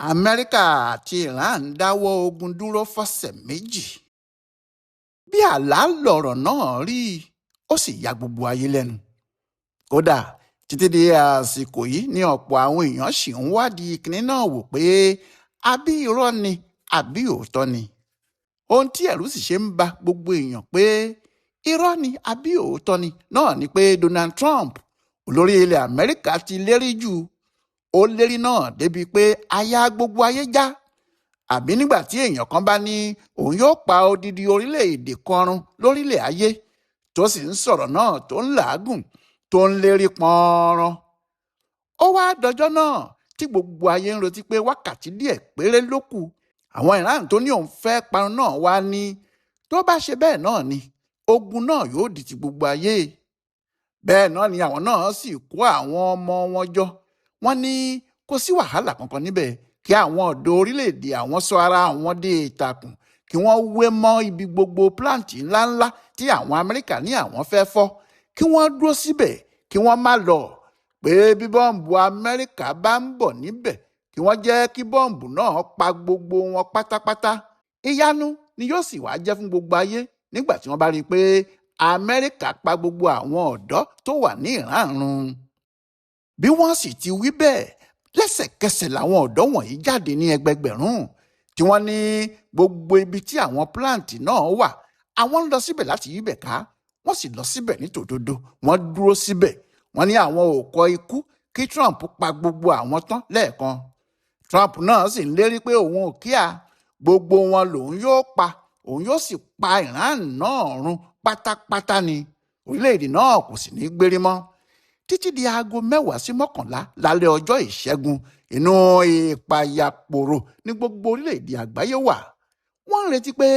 Amẹ́ríkà àti Iran dáwọ́ ogun dúró fọ́sẹ̀ 2. Bí àlá lọ̀rọ̀ náà rí, ó sì ya gbogbo ayé lẹ́nu. Kódà títí di àsìkò yìí ni ọ̀pọ̀ àwọn èèyàn ṣì ń wádìí kinní náà wò pé àbí irọ́ ni àbí òótọ́ ni. Ohun tí ẹ̀rù sì ṣe ń ba gbogbo èèyàn pé irọ́ ni àbí òótọ́ ni náà ni pé Donald Trump, olórí ilẹ̀ Amẹ́ríkà, ti lérí jù. Ó lérí náà débi pé aya gbogbo ayé já. Àbí nígbà tí èèyàn kan bá ní òun yóò pa odidi orílẹ̀-èdè kan run lórílẹ̀ ayé, tó sì ń sọ̀rọ̀ náà tó ń làágùn tó ń lérí pọ́nrán. Ó wá dọjọ́ náà tí gbogbo ayé ń retí pé wákàtí díẹ̀ péré ló kù. Àwọn Iran tó ní òun fẹ́ parun náà wá ní tó bá ṣe bẹ́ẹ̀ náà ni ogun náà yóò di ti gbogbo ayé. Bẹ́ẹ̀ náà ni àwọn náà sì kó àwọn ọmọ wọn jọ. Wọ́n ní kò sí wàhálà kankan níbẹ̀, kí àwọn ọ̀dọ́ orílẹ̀-èdè àwọn sọ ara àwọn dé ìtàkùn, kí wọ́n wé mọ́ ibi gbogbo pláǹtì ńláńlá tí àwọn Amẹ́ríkà ní àwọn fẹ́ fọ́, kí wọ́n dúró síbẹ̀, kí wọ́n má lọ, pé bí bọ́ǹbù Amẹ́ríkà bá ń bọ̀ níbẹ̀, kí wọ́n jẹ́ kí bọ́ǹbù náà pa gbogbo wọn pátápátá. Ìyanu ni yóò sì wá jẹ́ fún gbogbo ayé nígbà tí wọ́n bá rí i pé Amẹ́ríkà pa gbogbo àwọn ọ̀dọ́ tó wà ní Ìran run. Bí wọ́n sì ti wí bẹ́ẹ̀, lẹ́sẹ̀kẹsẹ̀ làwọn ọ̀dọ́ wọ̀nyí jáde ní ẹgbẹgbẹ̀rún, tí wọ́n ní gbogbo ibi tí àwọn pláǹtì náà wà, àwọn ń lọ síbẹ̀ láti yíbẹ̀ ká. Wọ́n sì lọ síbẹ̀ ní tòdodo, wọ́n dúró síbẹ̀. Wọ́n ní àwọn ò kọ ikú kí Trump pa gbogbo àwọn tán lẹ́ẹ̀kan. Trump náà sì ń lérí pé òun ò kíá, gbogbo wọn lòun yóò pa, òun yóò sì pa Iran náà run pátápátá ni, orílẹ̀-èdè náà kò sì ní gbérí mọ́. Títí di aago 10 sí 11 lálẹ́ ọjọ́ Ìṣẹ́gun, inú ìpayàpòrò ní gbogbo orílẹ̀-èdè àgbáyé wà. Wọ́n ń retí pé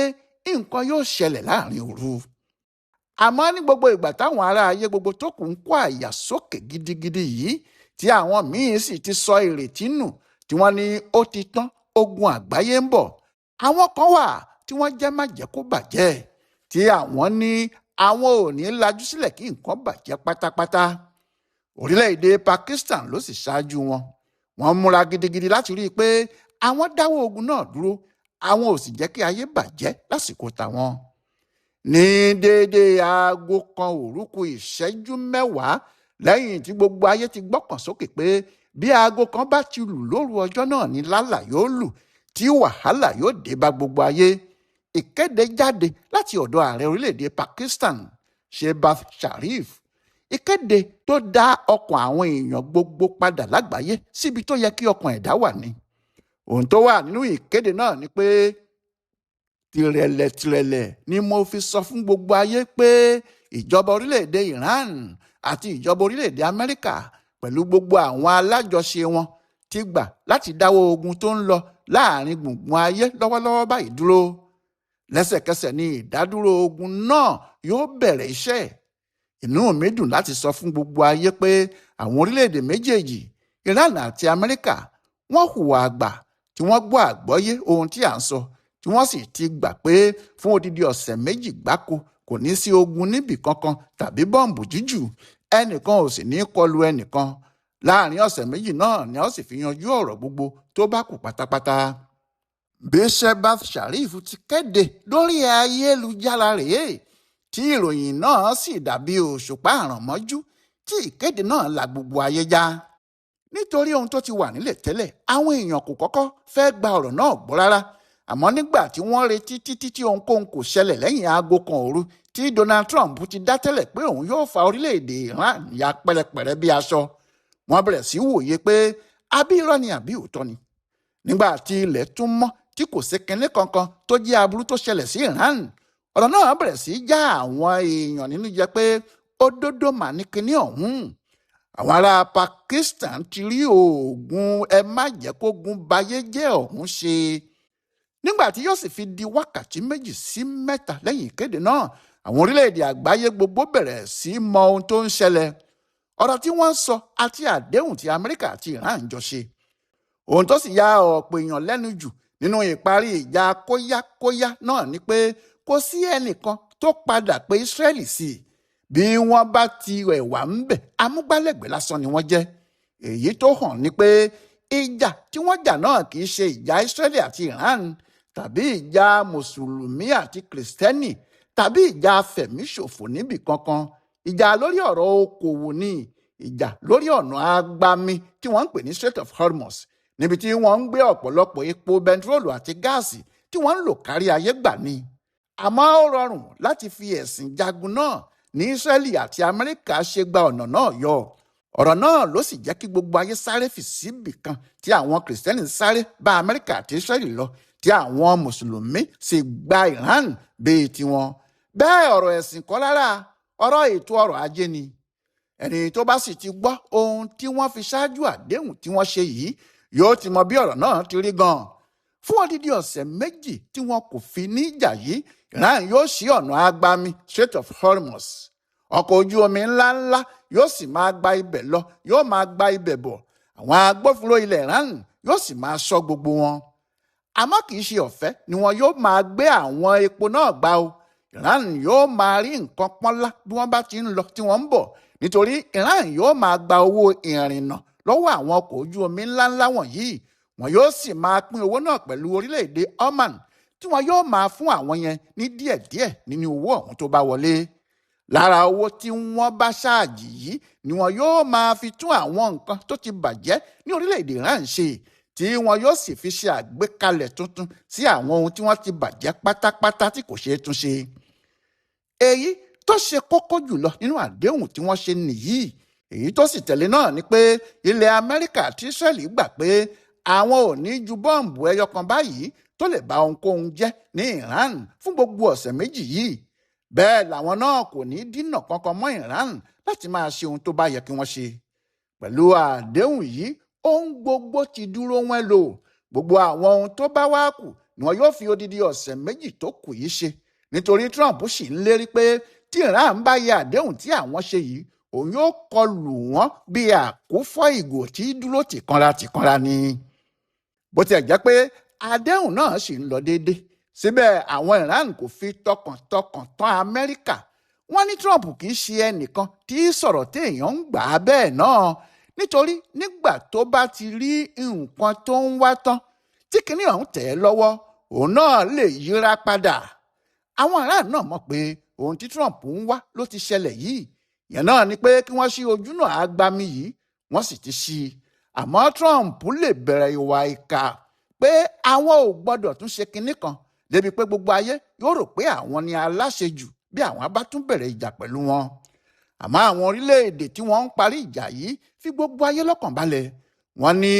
nǹkan yóò ṣẹlẹ̀ láàrin òru. Àmọ́ ní gbogbo ìgbà táwọn ará ayé gbogbo tó kù ń kó àyà sókè gidigidi yìí, tí àwọn míín sì ti sọ ìrètí nù, tí wọ́n ní ó ti tán, ogun àgbáyé ń bọ̀, àwọn kan wà tí wọ́n jẹ́ má jẹ́ kó bàjẹ́, tí àwọn ní àwọn ò ní lajú sílẹ̀ kí nǹkan bàjẹ́ pátápátá. Orílẹ̀-èdè Pakistan ló sì ṣáájú wọn. Wọ́n múra gidigidi láti rí i pé àwọn dáwọ́ ogun náà dúró, àwọn ò sì jẹ́ kí ayé bàjẹ́ lásìkò tàwọn. Ní déédéé aago 1 òru kù ìṣẹ́jú 10, lẹ́yìn tí gbogbo ayé ti gbọ́kàn sókè pé bí aago 1 bá ti lù lóru ọjọ́ náà ní lálà yóò lù, tí wàhálà yóò dé bá gbogbo ayé, ìkéde jáde láti ọ̀dọ̀ ààrẹ orílẹ̀-èdè Pakistan, Shehbaz Sharif. Ìkéde tó dá ọkàn àwọn èèyàn gbogbo padà lágbàáyé síbi tó yẹ kí ọkàn ẹ̀dá wà ní. Ohun tó wà nínú ìkéde náà ni pé tìrẹ̀lẹ̀ tìrẹ̀lẹ̀ ni mo fi sọ fún gbogbo ayé pé ìjọba orílẹ̀-èdè Iran àti ìjọba orílẹ̀-èdè Amẹ́ríkà pẹ̀lú gbogbo àwọn alájọṣe wọn ti gbà láti dáwọ́ ogun tó ń lọ láàrin gbùngbùn ayé lọ́wọ́lọ́wọ́ báyìí dúró. Lẹ́sẹ̀kẹsẹ̀ ni ìdádúró ogun náà yóò bẹ̀rẹ̀ iṣẹ́. Inú mi dùn láti sọ fún gbogbo ayé pé àwọn orílẹ̀-èdè méjèèjì, Iran àti Amẹ́ríkà, wọ́n hùwà àgbà tí wọ́n gbọ́ àgbọ́yé ohun tí à ń sọ, tí wọ́n sì ti gbà pé fún odidi ọ̀sẹ̀ 2 gbáko kò ní sí ogun níbì kankan tàbí bọ́ǹbù jíjù, ẹnìkan ò sì ní kọlu ẹnìkan. Láàrin ọ̀sẹ̀ 2 náà ni a ó sì fi yanjú ọ̀rọ̀ gbogbo tó bá kù pátápátá. Bí Shehbaz Sharif ti kéde lórí ayélujára rèé, tí ìròyìn náà sì dàbí òṣùpá àrànmọ́jú, tí ìkéde náà la gbogbo ayé já. Nítorí ohun tó ti wà nílẹ̀ tẹ́lẹ̀, àwọn èèyàn kò kọ́kọ́ fẹ́ gba ọ̀rọ̀ náà gbọ́ rárá. Àmọ́ nígbà tí wọ́n retí títí tí ohunkóhun kò ṣẹlẹ̀ lẹ́yìn aago 1 òru tí Donald Trump ti dá tẹ́lẹ̀ pé òun yóò fa orílẹ̀-èdè Iran ya pẹ́rẹpẹ̀rẹ bí aṣọ, wọ́n bẹ̀rẹ̀ sí wòye pé àbí irọ́ ni àbí òótọ́ ni. Nígbà tí ilẹ̀ tún mọ́ tí kò sí kinní kankan tó jẹ́ aburú tó ṣẹlẹ̀ sí Iran, ọ̀rọ̀ náà bẹ̀rẹ̀ sí já àwọn èèyàn nínú jẹ pé òdodo mà ní kinní ọ̀hún. Àwọn ará Pakistan ti rí oògùn ẹ má jẹ́ kógun bayé jẹ́ ọ̀hún ṣe. Nígbà tí yóò sì fi di wákàtí 2 sí 3 lẹ́yìn ìkéde náà, àwọn orílẹ̀-èdè àgbáyé gbogbo bẹ̀rẹ̀ sí mọ ohun tó ń ṣẹlẹ̀, ọ̀rọ̀ tí wọ́n ń sọ àti àdéhùn tí Amẹ́ríkà àti Iran jọ ṣe. Ohun tó sì ya ọ̀pọ̀ èèyàn lẹ́nu jù nínú ìparí ìjà kóyákóyá náà ni pé kò sí ẹnìkan tó padà pé Ísírẹ́lì sí i. Bí wọ́n bá ti ẹ̀wà ń bẹ̀, amúgbálẹ́gbẹ̀ẹ́ lásán ni wọ́n jẹ́. Èyí tó hàn ni pé Ìjà tí wọ́n jà náà kì í ṣe ìjà Israeli àti Iran tàbí ìjà mùsùlùmí àti kìrìsìtẹ́nì tàbí ìjà fẹ̀míṣòfò níbì kankan. Ìjà lórí ọ̀rọ̀ okòwò ni, ìjà lórí ọ̀nà agbami tí wọ́n ń pè ní Strait of Hormuz, níbi tí wọ́n ń gbé ọ̀pọ̀lọpọ̀ epo bẹntiróòlù àti gáàsì tí wọ́n ń lò kárí ayé gbà ni. Àmọ́ ó rọrùn láti fi ẹ̀sìn jagun náà ní Israeli àti Amẹ́ríkà ṣe gba ọ̀nà náà yọ. Ọ̀rọ̀ náà ló sì jẹ́ kí gbogbo ayé sáré fì síbì kan, tí àwọn kìrìsìtẹ́nì sáré bá Amẹ́ríkà àti Israeli lọ, tí àwọn mùsùlùmí sì gba Iran bíi tiwọn. Bẹ́ẹ̀ ọ̀rọ̀ ẹ̀sìn kọ́ rárá, ọ̀rọ̀ ètò ọrọ̀ ajé ni. Ẹni tó bá sì ti gbọ́ ohun tí wọ́n fi ṣáájú àdéhùn tí wọ́n ṣe yìí yóò ti mọ bí ọ̀rọ̀ náà ti rí gan-an. Fún odidi ọ̀sẹ̀ 2 tí wọn kò fi ní ìjà yìí, Iran yóò ṣí ọ̀nà agbami Strait of Hormuz. Ọkọ̀ ojú omi ńláńlá yóò sì máa gba ibẹ̀ lọ, yóò máa gba ibẹ̀ bọ̀. Àwọn agbófinró ilẹ̀ Iran yóò sì máa ṣọ́ gbogbo wọn. Àmọ́ kì í ṣe ọ̀fẹ́ ni wọn yóò máa gbé àwọn epo náà gbà o. Iran yóò máa rí nǹkan pọ́nlá bí wọ́n bá ti ń lọ tí wọ́n ń bọ̀, nítorí Iran yóò máa gba owó ìrìnnà lọ́wọ́ àwọn ọkọ̀ ojú omi ńláńlá wọ̀nyí. Wọn yóò sì máa pín owó náà pẹ̀lú orílẹ̀-èdè Oman, tí wọn yóò máa fún àwọn yẹn ní díẹ̀díẹ̀ nínú owó ọ̀hún tó bá wọlé. Lára owó tí wọ́n bá ṣáàjì yìí ni wọn yóò máa fi tún àwọn nǹkan tó ti bàjẹ́ ní orílẹ̀-èdè Iran ṣe, tí wọn yóò sì fi ṣe àgbékalẹ̀ tuntun sí àwọn ohun tí wọ́n ti bàjẹ́ pátápátá tí kò ṣeé tún ṣe. Èyí tó ṣe kókó jùlọ nínú àdéhùn tí wọ́n ṣe nìyí. Èyí tó sì tẹ̀lé náà ni pé ilẹ̀ Amẹ́ríkà àti Israeli gbà pé àwọn ò ní ju bọ́ǹbù ẹyọ kan báyìí tó lè ba ohunkóhun jẹ́ ní Iran fún gbogbo ọ̀sẹ̀ 2 yìí. Bẹ́ẹ̀ làwọn náà kò ní dínà kankan mọ́ Iran láti máa ṣe ohun tó bá yẹ kí wọ́n ṣe. Pẹ̀lú àdéhùn yìí, ohun gbogbo ti dúró wọ́n lò. Gbogbo àwọn ohun tó bá wá kù ni wọn yóò fi odidi ọ̀sẹ̀ 2 tó kù yìí ṣe, nítorí Trump sì ń lérí pé tí Iran bá yẹ àdéhùn tí àwọn ṣe yìí, òun yóò kọlù wọ́n bí àkúfọ́ ìgò tí dúró tìkanra tìkanra ni. Bó tiẹ̀ jẹ́ pé àdéhùn náà sì ń lọ déédé, síbẹ̀ àwọn Iran kò fi tọkàntọkàn tán Amẹ́ríkà. Wọ́n ní Trump kì í ṣe ẹnìkan tí sọ̀rọ̀ téèyàn ń gbà á bẹ́ẹ̀ náà, nítorí nígbà tó bá ti rí nǹkan tó ń wá tán tí kinní ọ̀hún tẹ̀ ẹ́ lọ́wọ́, òun náà lè yíra padà. Àwọn Iran náà mọ̀ pé ohun tí Trump ń wá ló ti ṣẹlẹ̀ yìí. Ìyẹn náà ni pé kí wọ́n ṣí ojú náà agbami yìí, wọ́n sì ti ṣí i. Àmọ́ Trump lè bẹ̀rẹ̀ ìwà ìkà pé àwọn ò gbọ́dọ̀ tún ṣe kinní kan débi pé gbogbo ayé yóò rò pé àwọn ni aláṣejù bí àwọn bá tún bẹ̀rẹ̀ ìjà pẹ̀lú wọn. Àmọ́ àwọn orílẹ̀-èdè tí wọ́n ń parí ìjà yìí fi gbogbo ayé lọ́kàn balẹ̀. Wọ́n ní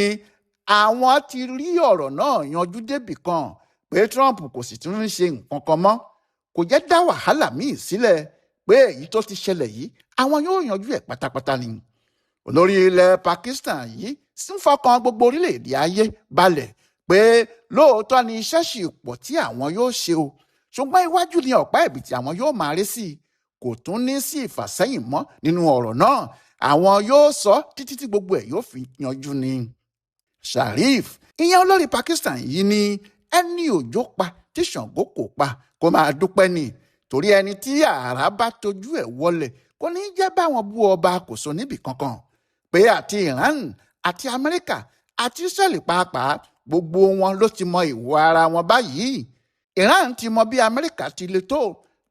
àwọn ti rí ọ̀rọ̀ náà yanjú débì kan pé Trump kò sì tún ń ṣe nǹkan kan mọ́. Kò jẹ́ dá wàhálà míì sílẹ̀ pé èyí tó ti ṣẹlẹ̀ yìí àwọn yóò yanjú ẹ̀ pátápátá ni. Olórí ilẹ̀ Pakistan yìí sì ń fọkàn gbogbo orílẹ̀-èdè ayé balẹ̀ pé lóòótọ́ ni iṣẹ́ ṣì pọ̀ tí àwọn yóò ṣe o, ṣùgbọ́n iwájú ni ọ̀pá ẹ̀bìtì àwọn yóò máa rí sí i. Kò tún ní sí ìfàsẹ́yìn mọ́ nínú ọ̀rọ̀ náà, àwọn yóò sọ títí tí gbogbo ẹ̀ yóò fi yanjú ni. Sharif, ìyẹn olórí Pakistan yìí ní ẹni òjò pa tí Ṣàngó kò pa kó máa dúpẹ́ ni, torí ẹni tí àrá bá tojú ẹ̀ wọlẹ̀ kò ní jẹ́ báwọn bú ọba kò sọ níbì kankan. Pé àti Iran àti Amẹ́ríkà àti Israeli pàápàá gbogbo wọn ló ti mọ ìwọ ara wọn báyìí. Iran ti mọ bí Amẹ́ríkà ti le tó,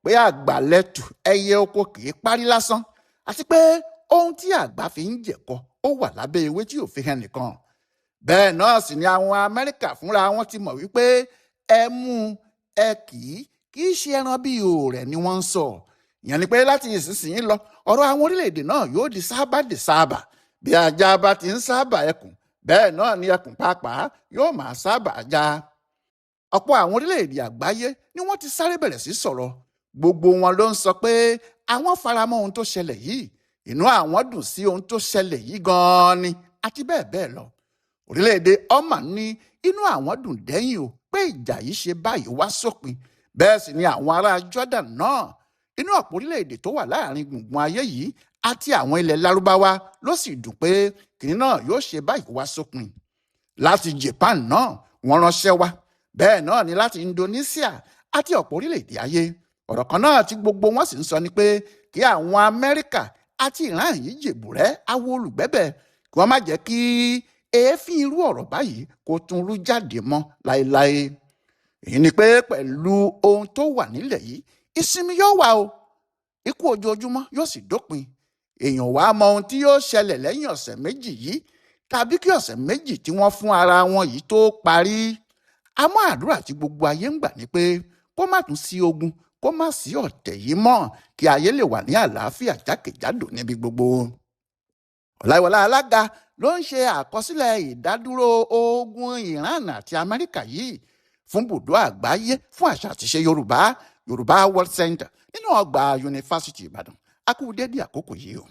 pé àgbàlẹ̀tù ẹyẹ oko kì í parí lásán, àti pé ohun tí àgbà fi ń jẹ̀kọ ó wà lábẹ́ ewé tí ò fi hàn nìkan. Bẹ́ẹ̀ náà sì ni àwọn Amẹ́ríkà fúnra wọn ti mọ̀ wípé ẹ mú ẹ kì í ṣe ẹran bíi òòrẹ̀ ni wọ́n ń sọ. Ìyẹn ni pé láti ìsinsìnyí lọ, ọ̀rọ̀ àwọn orílẹ̀-èdè náà yóò di sábà di sábà. Bí ajá bá ti ń sábà ẹkùn, bẹ́ẹ̀ náà ni ẹkùn pàápàá yóò máa sábà ajá. Ọ̀pọ̀ àwọn orílẹ̀-èdè àgbáyé ni wọ́n ti sáré bẹ̀rẹ̀ sí sọ̀rọ̀. Gbogbo wọn ló ń sọ pé àwọn faramọ́ ohun tó ṣẹlẹ̀ yìí, inú àwọn dùn sí ohun tó ṣẹlẹ̀ yìí gan-an ni, àti bẹ́ẹ̀ bẹ́ẹ̀ lọ. Orílẹ̀-èdè Oman ní inú àwọn dùn dẹ́yìn o pé ìjà yìí ṣe báyìí wá sópin. Bẹ́ẹ̀ sì ni àwọn ará Jordan náà. Inú ọ̀pọ̀ orílẹ̀-èdè tó wà láàrin gbùngbùn ayé yìí àti àwọn ilẹ̀ Lárúbáwá ló sì dùn pé kìnní náà yóò ṣe báyìí wá sópin. Láti Japan náà wọ́n ránṣẹ́ wá. Bẹ́ẹ̀ náà ni láti Indonesia àti ọ̀pọ̀ orílẹ̀-èdè ayé. Ọ̀rọ̀ kan náà tí gbogbo wọn sì ń sọ ni pé kí àwọn Amẹ́ríkà àti Iran yìí jèbùrẹ́ awo olùgbẹ́bẹ̀, kí wọ́n má jẹ́ kí Èéfín irú ọ̀rọ̀ báyìí kò tún rú jáde mọ́ láéláé. Èyí ni pé pẹ̀lú ohun tó wà nílẹ̀ yìí, ìsinmi yóò wà o, ikú ojoojúmọ́ yóò sì dópin. Èèyàn wàá mọ ohun tí yóò ṣẹlẹ̀ lẹ́yìn ọ̀sẹ̀ 2 yìí tàbí kí ọ̀sẹ̀ 2 tí wọ́n fún ara wọn yìí tó parí. Àmọ́ àdúrà tí gbogbo ayé ń gbà ni pé kó má tún sí ogun, kó má sí ọ̀tẹ̀ yìí mọ́, kí ayé lè wà ní àlàáfíà jákèjádò níbi gbogbo. Ọláìwọlá Alága ló ń ṣe àkọsílẹ̀ ìdádúró ogun Iran àti Amẹ́ríkà yìí fún bùdó àgbáyé fún àṣà àtiṣe Yorùbá, Yorùbá World Center, nínú ọgbà Yunifásítì Ìbàdàn. A kú dédé àkókò yìí o.